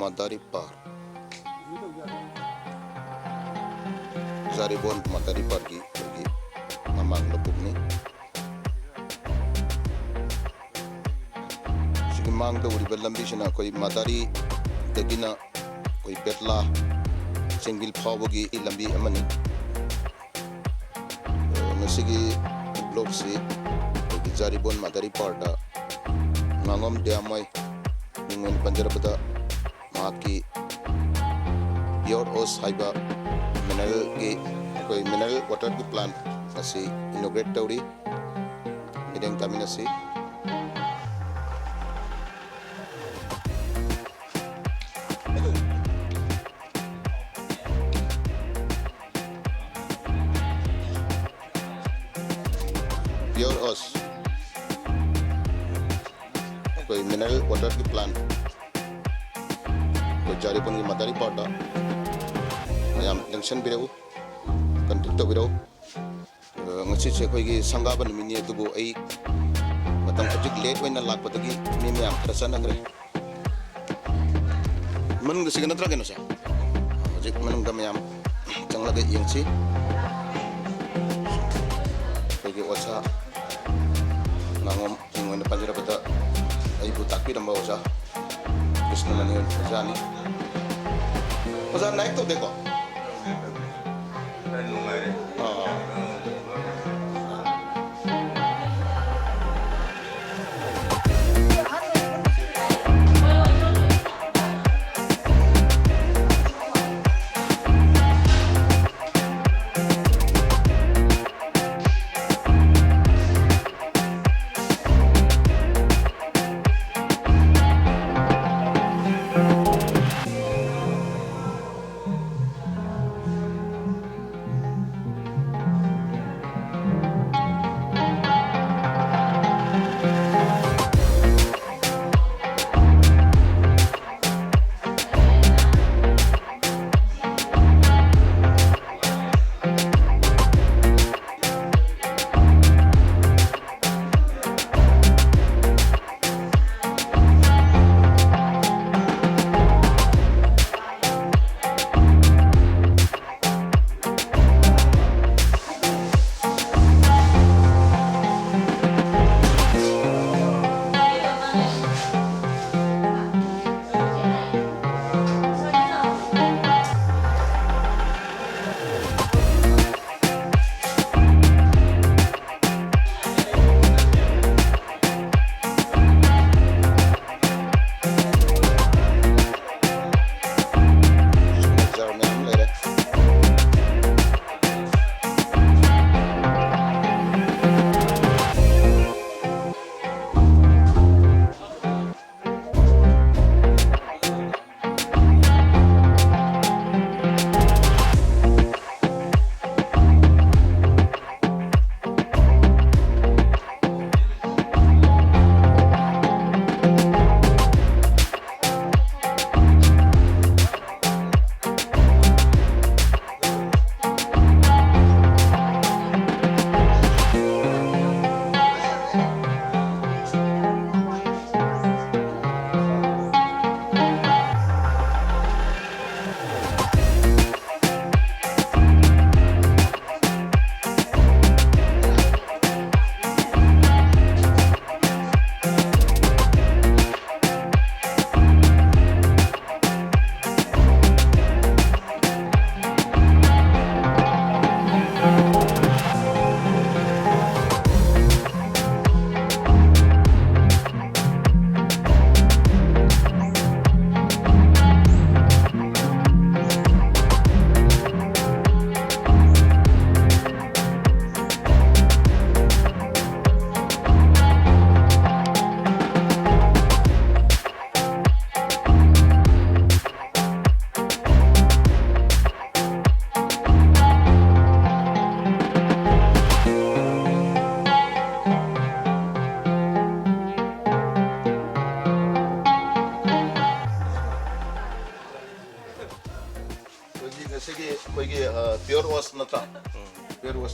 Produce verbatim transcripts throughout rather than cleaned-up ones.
ꯃꯗꯥꯔꯤꯄꯥꯔ, ꯖꯥꯔꯤꯕꯣꯟ ꯃꯗꯥꯔꯤꯄꯥꯔꯒꯤ ꯑꯩꯈꯣꯏꯒꯤ ꯃꯃꯥꯡ ꯂꯧꯕꯨꯛꯅꯤ꯫ ꯁꯤꯒꯤ ꯃꯥꯡꯗ ꯎꯔꯤꯕ ꯂꯝꯕꯤꯁꯤꯅ ꯑꯩꯈꯣꯏ ꯃꯗꯥꯔꯤꯗꯒꯤꯅ ꯑꯩꯈꯣꯏ ꯕꯦꯠꯂꯥ ꯆꯦꯡꯕꯤꯜ ꯐꯥꯎꯕꯒꯤ ꯂꯝꯕꯤ ꯑꯃꯅꯤ꯫ ꯑ, ꯉꯁꯤꯒꯤ ꯕ꯭ꯂꯣꯛꯁꯤ ꯑꯩꯈꯣꯏꯒꯤ ꯖꯥꯔꯤꯕꯣꯟ ꯃꯗꯥꯔꯤꯄꯥꯔꯗ ꯉꯥꯉꯣꯝ ꯗ꯭ꯌꯥꯃꯣꯏ ꯃꯤꯡ ꯑꯣꯏꯅ ꯄꯟꯖꯔꯕꯗ ꯃꯍꯥꯛꯀꯤ ꯄꯤꯌꯣꯔ ꯑꯣꯁ ꯍꯥꯏꯕ ꯃꯤꯅꯔꯦꯜꯒꯤ, ꯑꯩꯈꯣꯏ ꯃꯤꯅꯔꯦꯜ ꯋꯥꯇꯔꯒꯤ ꯄ꯭ꯂꯥꯟ ꯑꯁꯤ ꯏꯅꯣꯒ꯭ꯔꯦꯠ ꯇꯧꯔꯤ꯫ ꯃꯤꯠꯌꯦꯡ ꯇꯥꯃꯤꯟꯅꯁꯤ꯫ ꯄꯤꯌꯣꯔ ꯑꯣꯁ, ꯑꯩꯈꯣꯏ ꯃꯤꯅꯔꯦꯜ ꯋꯥꯇꯔꯒꯤ ꯄ꯭ꯂꯥꯟ, ꯑꯩꯈꯣꯏ ꯖꯥꯔꯤꯕꯣꯟꯒꯤ ꯃꯗꯥꯔꯤꯄꯥꯔꯗ ꯃꯌꯥꯝ ꯂꯦꯡꯁꯟꯕꯤꯔꯛꯎ, ꯀꯟꯇꯦꯛ ꯇꯧꯕꯤꯔꯛꯎ꯫ ꯑ, ꯉꯁꯤꯁꯦ ꯑꯩꯈꯣꯏꯒꯤ ꯁꯪꯒꯥꯕ ꯅꯨꯃꯤꯠꯅꯤ, ꯑꯗꯨꯕꯨ ꯑꯩ ꯃꯇꯝ ꯍꯧꯖꯤꯛ ꯂꯦꯠ ꯑꯣꯏꯅ ꯂꯥꯛꯄꯗꯒꯤ ꯃꯤ ꯃꯌꯥꯝ ꯈꯔ ꯆꯠꯅꯈ꯭ꯔꯦ꯫ ꯃꯅꯨꯡꯗ ꯁꯤꯒ ꯅꯠꯇ꯭ꯔꯥ ꯀꯩꯅꯣꯁꯦ? ꯍꯧꯖꯤꯛ ꯃꯅꯨꯡꯗ ꯃꯌꯥꯝ ꯆꯪꯂꯒ ꯌꯦꯡꯁꯤ꯫ ꯑꯩꯈꯣꯏꯒꯤ ꯑꯣꯖꯥ ꯉꯥꯉꯣꯝ ꯃꯤꯡ ꯑꯣꯏꯅ ꯄꯟꯖꯔꯕꯗ ꯑꯩꯕꯨ ꯇꯥꯛꯄꯤꯔꯝꯕ ꯑꯣꯖꯥ ꯀ꯭ꯔꯤꯁꯅꯃꯅꯤ ꯑꯣꯖꯥꯅꯤ꯫ ꯑꯣꯖꯥ ꯅꯥꯏꯛ ꯇꯧꯗꯦꯀꯣ? ꯑꯥ꯫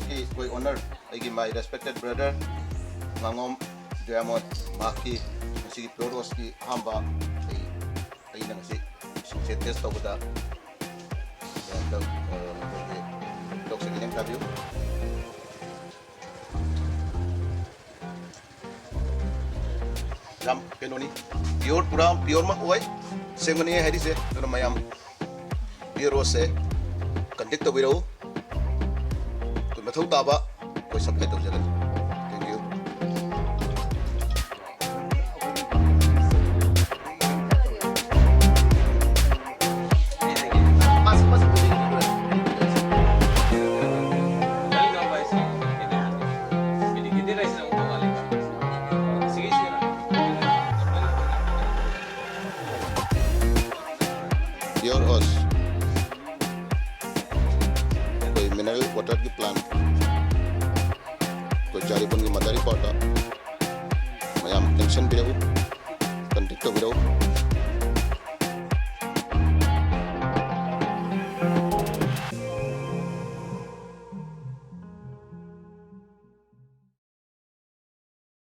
ꯀꯤ ꯑꯩꯈꯣꯏ ꯑꯣꯅꯔ, ꯑꯩꯒꯤ my respected brother ꯉꯥꯉꯣꯝ ꯗꯌꯥꯃꯣꯟ, ꯃꯍꯥꯛꯀꯤ ꯉꯁꯤꯒꯤ Pure Rose ꯀꯤ ꯑꯍꯥꯟꯕ ꯑꯩ, ꯑꯩꯅ ꯉꯁꯤ ꯏꯁꯤꯡꯁꯦ ꯇꯦꯁ ꯇꯧꯕꯗ ꯃꯌꯥꯝꯗ, ꯑ, ꯑꯩꯈꯣꯏꯒꯤ ꯇꯣꯛꯁ ꯈꯤꯇꯪ ꯊꯥꯕꯤꯌꯨ꯫ ꯌꯥꯝ ꯀꯩꯅꯣꯅꯤ, ꯄꯤꯌꯣꯔ, ꯄꯨꯔꯥ ꯄꯤꯌꯣꯔꯃꯛ ꯑꯣꯏ, ꯑꯁꯦꯡꯕꯅꯤ ꯍꯥꯏꯔꯤꯁꯦ꯫ ꯑꯗꯨꯅ ꯃꯌꯥꯝ Pure Rose ꯁꯦ ꯀꯟꯇꯦꯛ ꯇꯧꯕꯤꯔꯛꯎ꯫ ꯑꯩꯈꯣꯏ ꯃꯊꯧ ꯇꯥꯕ ꯑꯩꯈꯣꯏ ꯁꯞꯄ꯭ꯂꯥꯏ ꯇꯧꯖꯒꯅꯤ꯫ Thank you. Pure Rose, ꯑꯩꯈꯣꯏ ꯃꯤꯅꯔꯦꯜ ꯋꯥꯇꯔꯒꯤ ꯄ꯭ꯂꯥꯟ, ꯑꯩꯈꯣꯏ ꯖꯥꯔꯤꯕꯟꯒꯤ ꯃꯗꯥꯔꯤ ꯄꯥꯔꯛꯇ ꯃꯌꯥꯝ ꯂꯦꯡꯁꯤꯟꯕꯤꯔꯛꯎ, ꯀꯟꯇꯦꯛ ꯇꯧꯕꯤꯔꯛꯎ꯫